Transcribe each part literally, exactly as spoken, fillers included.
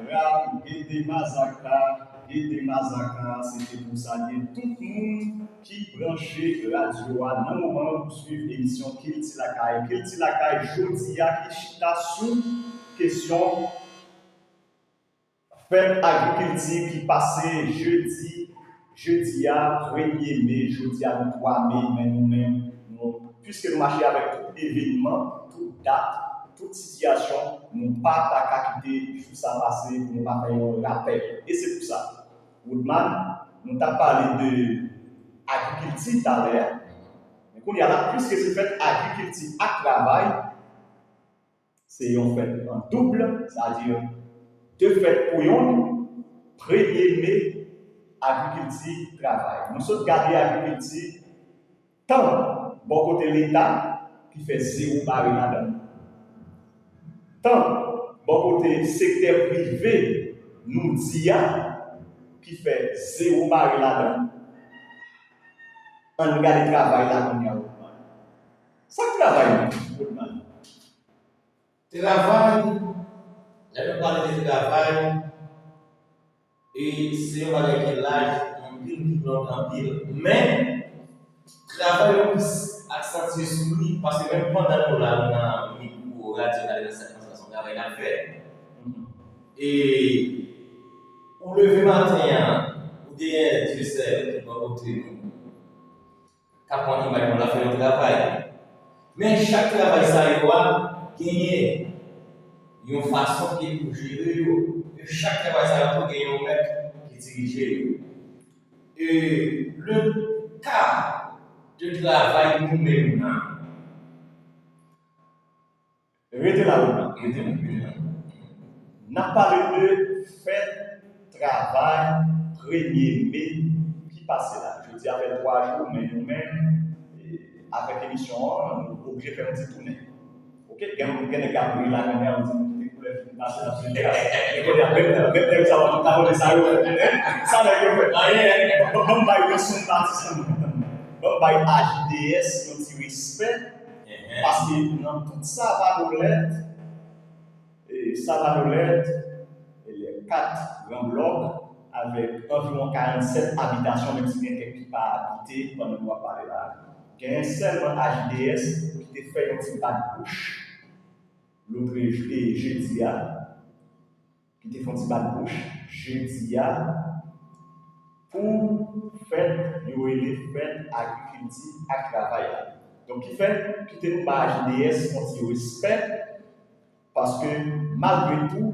Ram, Gede Mazaka, Gede Mazaka, se te pou salye tout moun ki branche radyo a nan moman pou swiv emisyon Kilti Lakay. Kilti Lakay jodi a ki chita sou kesyon fèt agrikilti ki pase jedi, jedi a, premye me, jodi a nou twa me, men nou menm, nou, piske nou mache avèk tout evenman, tout dat, tout sitiyasyon, nou pa ta ka kite jou sa pase pou nou pa fè yon rapèl. E se pou sa, Woodman, nou t ap pale de agrikilti talè a, men kounye a la, piske se fèt agrikilti ak travay, se yon fèt an doub, sètadi de fèt pou yonn, premye me, agrikilti, travay. Nou sot gade agrikilti, tan bò kote Leta ki fè zewo bare ladan l, tan bò kote sektè prive nou di a ki fè zewo bare ladan l. Ann gade travay la kounye a. Sa k travay menm, Woodman? Travay, lè nou pale de travay, e se yon bagay ki laj anpil, ki long anpil. Men, travay yo plis aksantye sou li, paske menm pandan nou la, nou nan mikwo, radyo, gade nan sèt konsa, se yon travay n ap fè. E ou leve maten an, ou genyen Dyesèl ki bò kote nou, k ap pran imaj nou la fè yon travay. Men chak travay sa yo a genyen yon fason ke pou jere yo. E chak travay sa yo tou genyen yon mèt ki dirije yo. E le ka de travay nou menm nan. Rete la, Woodman, rete la, rete la. N ap pale de fèt travay premye me ki pase la. Jodi a fè twa jou, men nou menm, e, avèk emisyon an, nou oblije fè yon ti tounen. Oke, gen gen nèg k ap ri la, gen nèg ap di nou kite koulè fini pase nan fini. E kounye a, menm menm nèg sa yo, nou ta konnen sa yo fè. Sa nèg yo fè. Ban m bay yon son pati sa nou kontan. Ban m bay H D S yon ti respè. Paske nan tout Savanolèt, e, Savanolèt, e, kat gran blòk avèk anviwon karannsèt abitasyon, menm si gen kèk ki pa abite pandan nou ap pale la. Genyen sèlman H D S ki te fè yon ti bat bouch lotre je- jedi a, ki te fè yon ti bat bouch jedi a pou fèt yo rele fèt agrikilti ak travay la. Donk ki fè, kite nou ba H D S yon ti respè, paske malgre tou,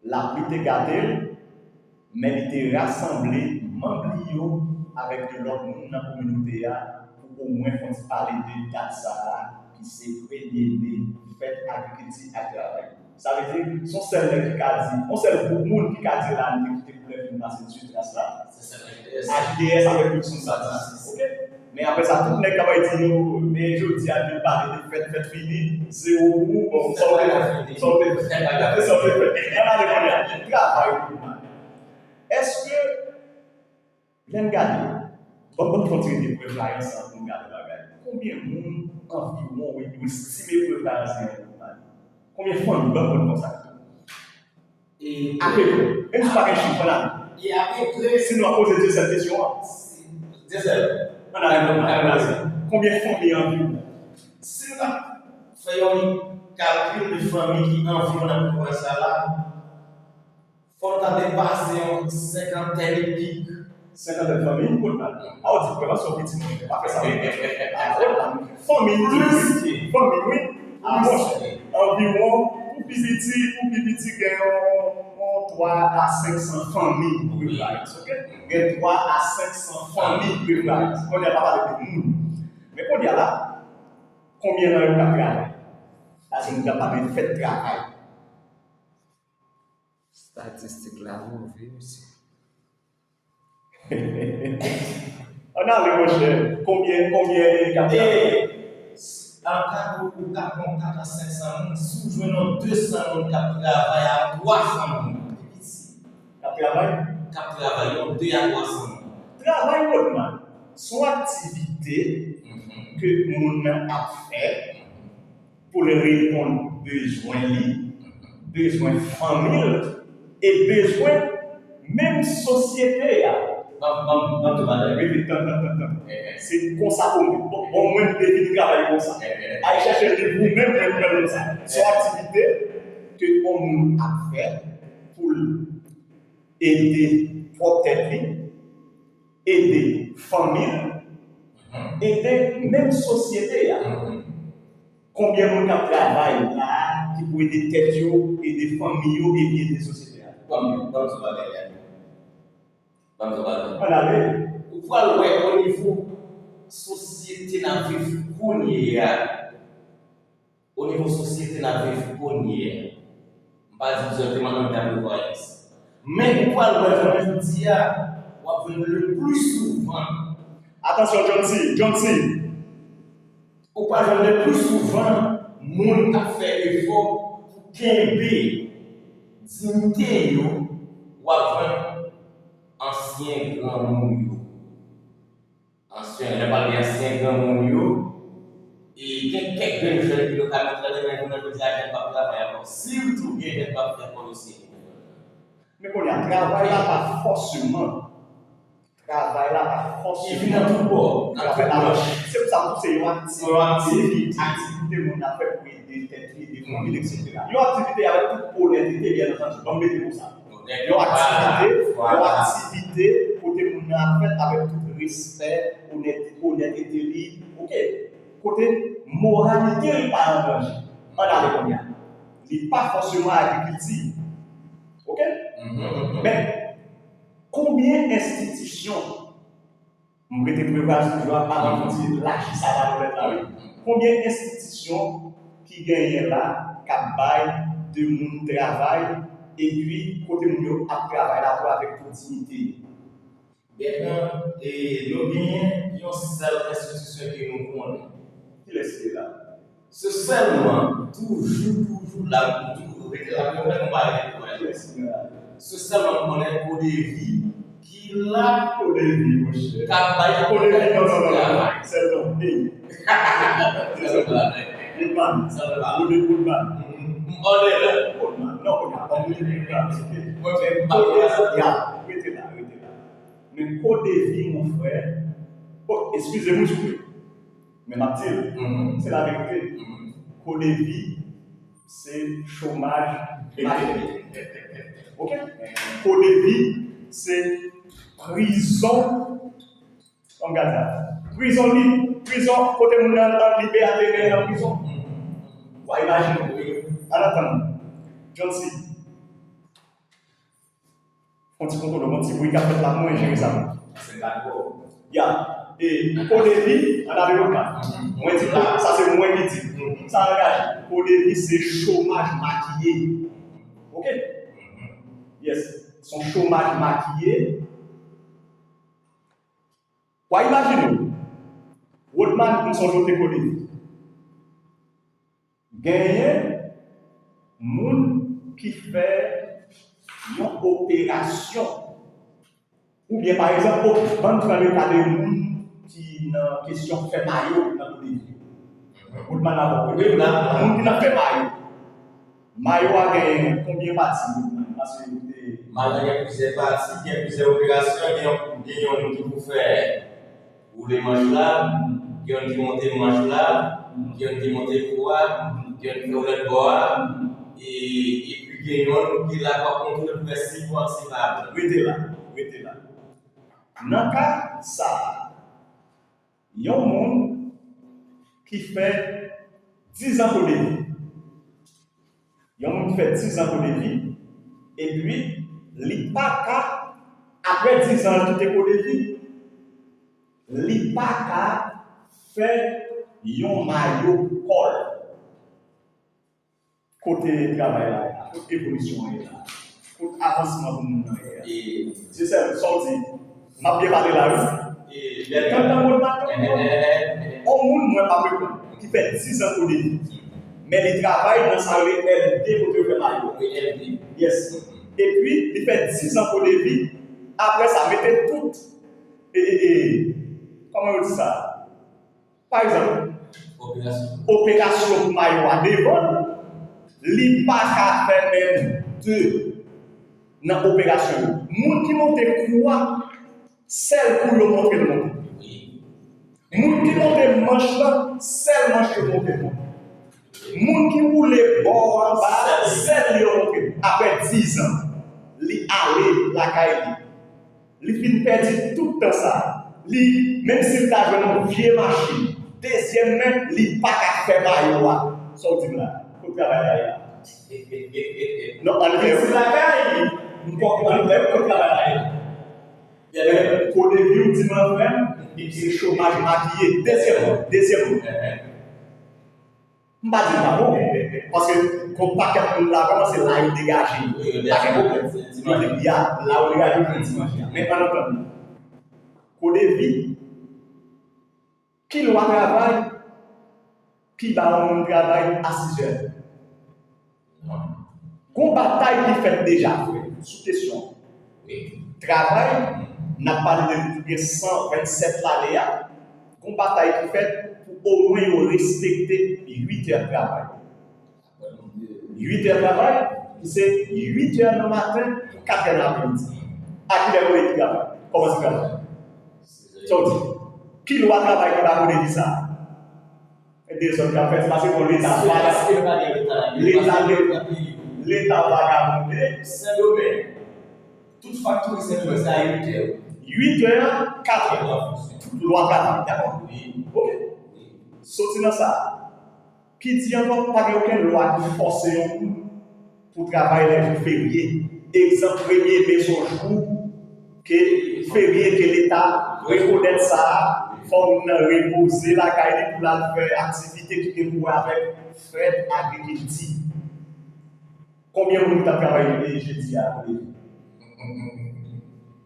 lapli te gate l, men li te rasanble manm li yo avèk de lòt moun nan kominote a pou omwen fè yon ti pale de dat sa a ki se premye me, fèt agrikilti ak travay. Sa vle di, se yon sèl nèg ki ka di, yon sèl gwoup moun ki ka di la, nou te kite koulè fini pase sou tras la. Se sèl H D S. H D S avèk Wilson Satis. Oke? Men apre sa, tout nèg k ap di yo, men jodi a, vin pale de fèt, fèt fini, zewo pou ou, bon, sa w te fè, sa w te fè, sa w te fè. Ann ale kounye a, travay pou ou. Èske Lè n gade, bon, bon, fò n tire de prèv la ansanm pou n gade bagay. Konbyen moun anviwon, wi, nou estime prèv la ansanm pou n gade? Konbyen fanmi, ban m konn konsa? E apeprè. Menm si pa gen chif, ann ale. E apeprè. Si nou ap poze Dyesèl kesyon an. Dyesèl. Ann ale, ann ale, ann ale. Konbyen fanmi anviwon? Si n ap fè yon kalkil de fanmi ki anviwon nan kouvèy sa la, fò n ta depase yon senkantèn epi. Senkantèn fanmi, kot la? A, ou di prèv la se yon piti moun, pa fè sa. A, kot la? Fanmi, fanmi, wi. A, monchè, anviwon, pou pi piti, pou pi piti, gen yon, yon twa a senk san fanmi prèv la, oke? Gen twa a senk san fanmi prèv la. Kounye a, pa pale de moun. Men kounye a la, konbyen nan yo k ap travay? Paske nou t ap pale de fèt travay. Statistik la move, mesye. Ann ale, monchè. Konbyen, konbyen k ap travay? Nan ka pou ou ka pran kat a senk san moun, si w jwenn yon de san moun k ap travay a twa san moun, li piti. K ap travay? K ap travay, yon de a twa san moun. Travay, Rodman, se yon aktivite ke moun nan ap fè pou l reponn bezwen li, bezwen fanmi l e bezwen menm sosyete a. Ban m, ban m, ban m di w bagay. Rete, tann, tann, tann, tann. Se konsa pou mwen. Bon, bon, mwen, m defini travay konsa. Al chèche liv ou menm, mwen, mwen, konsa. Se yon aktivite ke yon moun ap fè pou l ede pwòp tèt li, ede fanmi l, ede menm sosyete a. Konbyen moun k ap travay la a ki pou ede tèt yo, ede fanmi yo, epi ede sosyete a? Konbyen? Ban m di w bagay la. Ban m di w bagay. Ann ale. Ou pral wè o nivo sosyete n ap viv kounye a. O nivo sosyete n ap viv kounye a, m pa di egzakteman an tèm de vwayans. Men ou pral wè jounen jodi a, w ap jwenn le pli souvan. Atansyon, John C, John C. Ou pral jwenn le pli souvan moun k ap fè efò pou kenbe diyite yo, w ap jwenn ansyen granmoun yo. Ansyen, lè m pale de ansyen granmoun yo, e gen kèk grenn jèn ki yo ka met nan men jounen jodi a, jèn p ap travay ankò. Sitou gen jèn p ap fè kòb osi. Men kounye a, travay la pa fòseman, travay la pa fòseman. Li vin nan tout bò, nan tout branch. Se pou sa m di se yon aktivite, aktivite moun nan fè pou ede tèt li, ede fanmi l, etsetera. Yon aktivite avèk tout onètete, byen antandi. Ban m mete konsa. Yon aktivite, yon aktivite kote moun nan ap fèt avèk tout respè, onèt, onètete li, oke? Kote moralite li pa an danje. Ann ale kounye a. Li pa fòseman agrikilti. Oke? Men, konbyen enstitisyon M rete prevwa toujou a, avan pou di laji sa pa nan lèt la, wi. Konbyen enstitisyon ki genyen la k ap bay de moun travay, epi kote moun yo ap travay la tou avèk tout diyite yo? Bètran, e, nou genyen yon sèl enstitisyon ke nou konnen. Kilès ki la? Se sèlman, toujou, toujou la, toujou rete la, mwen pa dekouraje. Se sèlman m konnen Kodevi ki la, Kodevi, monchè. K ap bay Kodevi, non, non, non, non, non. Sèlman, hey. Goodman. Goodman. Goodman. Goodman. Non, Goodman. Kodevi, ya, rete la, rete la. Men Kodevi, mon frè, oh, eskize m, wi, souple. Men m ap di l, se laverite. Kodevi, se chomaj makiye. Oke? Kodevi, se prizon. Ann gade sa. Prizon li, prizon kote moun nan, nan libe a te gen nan prizon. W a imajine w. Ann tann. John C. Fè yon ti kontwole, yon ti bri k ap fèt la pou mwen jere sa. Ya. E Kodevi, ann ale Woodman. Mwen di, sa se mwen ki di. Sa angaje. Kodevi se chomaj makiye. Oke? Yes. Se yon chomaj makiye. W a imajine w. Woodman, m sonje w te Kodevi. Genyen moun ki fè yon operasyon. Oubyen, pa egzanp, o, ban m pran le ka de moun ki nan kesyon fè mayo nan Kodevi. Woodman avè w, wi, moun ki nan fè mayo. Mayo a gen konbyen pati? Paske li te... Mayo a gen plizyè pati, gen plizyè operasyon, gen yon, gen yon ki pou fè woule manch la, gen yon ki monte manch la, gen yon ki monte kou a, gen yon ki fè woulèt bò a, e, epi gen yon ki la k ap kontwole pou fè sipò ak sipò. Rete la, rete la. Nan ka sa a, yon moun ki fè dizan Kodevi. Yon moun ki fè dizan Kodevi, epi li pa ka, apre dizan l kite Kodevi, li pa ka fè yon mayo pou kò l. Kote travay la ye la? Kot evolisyon an ye la? Kot avansman pou moun nan ye a? Se sèl sa w di. M ap byen pale la, wi. Tantan moun pa tantan. On moun mwen pa reponn ki fè dizan Kodevi. Men li travay nan sa yo rele L D kote yo fè mayo. Yes. Epi, li fè dizan Kodevi. Apre sa, mete tout, e, e, e, kòman yo di sa? Pa egzanp, operasyon pou mayo a devan l, Li pa ka fè menm de nan operasyon yo. Moun ki monte kou a, sèl kou yo montre l monte. Moun ki monte manch lan, sèl manch yo montre l monte. Moun ki woule bò anba a, sèl li yo montre l. Apre diz an, li ale lakay li. Li fin pèdi tout tan sa a. Li, menm si l ta jwenn yon vye machin, dezyèm men, li pa ka fè mayo a. Sa w di m la? Kot travay la ye la? Non, ann rete lakay. M konprann, men kot travay la ye la? Kodevi w di m lan frè m, se chomaj makiye. Dezyèm, dezyèm. M pa di l pa bon, paske gon pakèt moun la vrèman se la yo degaje yo. Pa gen pwoblèm. Yo di, ya, la yo degaje yo pou dimanch la. Men ann antann nou. Kodevi, ki lwa travay ki ba yon moun travay a sis è? Gon batay ki fèt deja, frè, sou kesyon travay, n ap pale de li pou gen san vennsèt lane a. Gon batay ki fèt pou omwen yo respekte uit è travay. Uit è travay, ki se uit è nan maten pou kat è nan apremidi. A kilè kodevi travay? Kòmanse travay. Sa w di? Ki lwa travay ki ba kodevi sa a? Dezòd k ap fèt, se paske bon, Leta vagabonde. Leta, Leta vagabonde. Sendomeng. Tout faktori Sendomeng, se a uit è. Uit è, kat è. Tout lwa travay, dakò. Ok. Soti nan sa. Ki di ankò, pa gen okenn lwa ki fòse yon moun pou travay lè jou ferye. Egzanp, premye me se yon jou ke ferye ke Leta rekonèt sa a, fò moun nan repoze lakay li pou l al fè aktivite ki gen pou wè avèk fèt agrikilti. Konbyen moun ki t ap travay jedi a?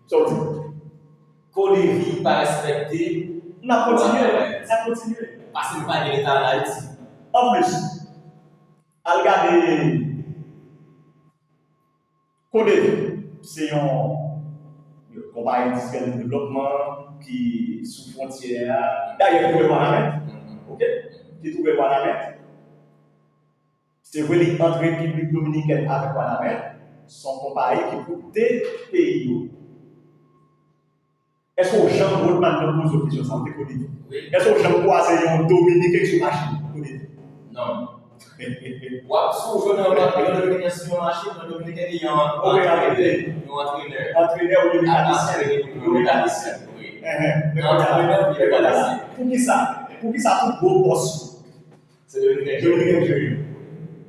Sa w di? Kodevi pa respekte. N ap kontinye, n ap kontinye. Paske nou pa gen Leta ann Ayiti. Anplis, al gade Kodevi, se yon konpayi endistriyèl de devlopman ki sou fwontyè a. Dayè, ki twouve l Wanament. Ok? Ki twouve l Wanament. Se vre, li ant Repiblik Dominikèn avèk Wanament. Se yon konpayi ki pou de peyi yo. Èske w janm, Rodman, nan poze w kesyon sa a, ou te konnen li? Èske w janm kwaze yon Dominiken sou machin? Konnen li? Non. W ap, si w jwenn yon, yon Dominiken sou yon machin, yon Dominiken gen yon antrenè. Antrenè. Yon antrenè. Antrenè ou yon mekanisyen. Yon mekanisyen. Wi. Antrenè ou yon mekanisyen. Poukisa? Poukisa tout gwo bòs yo? Se Dominiken ki jere yo.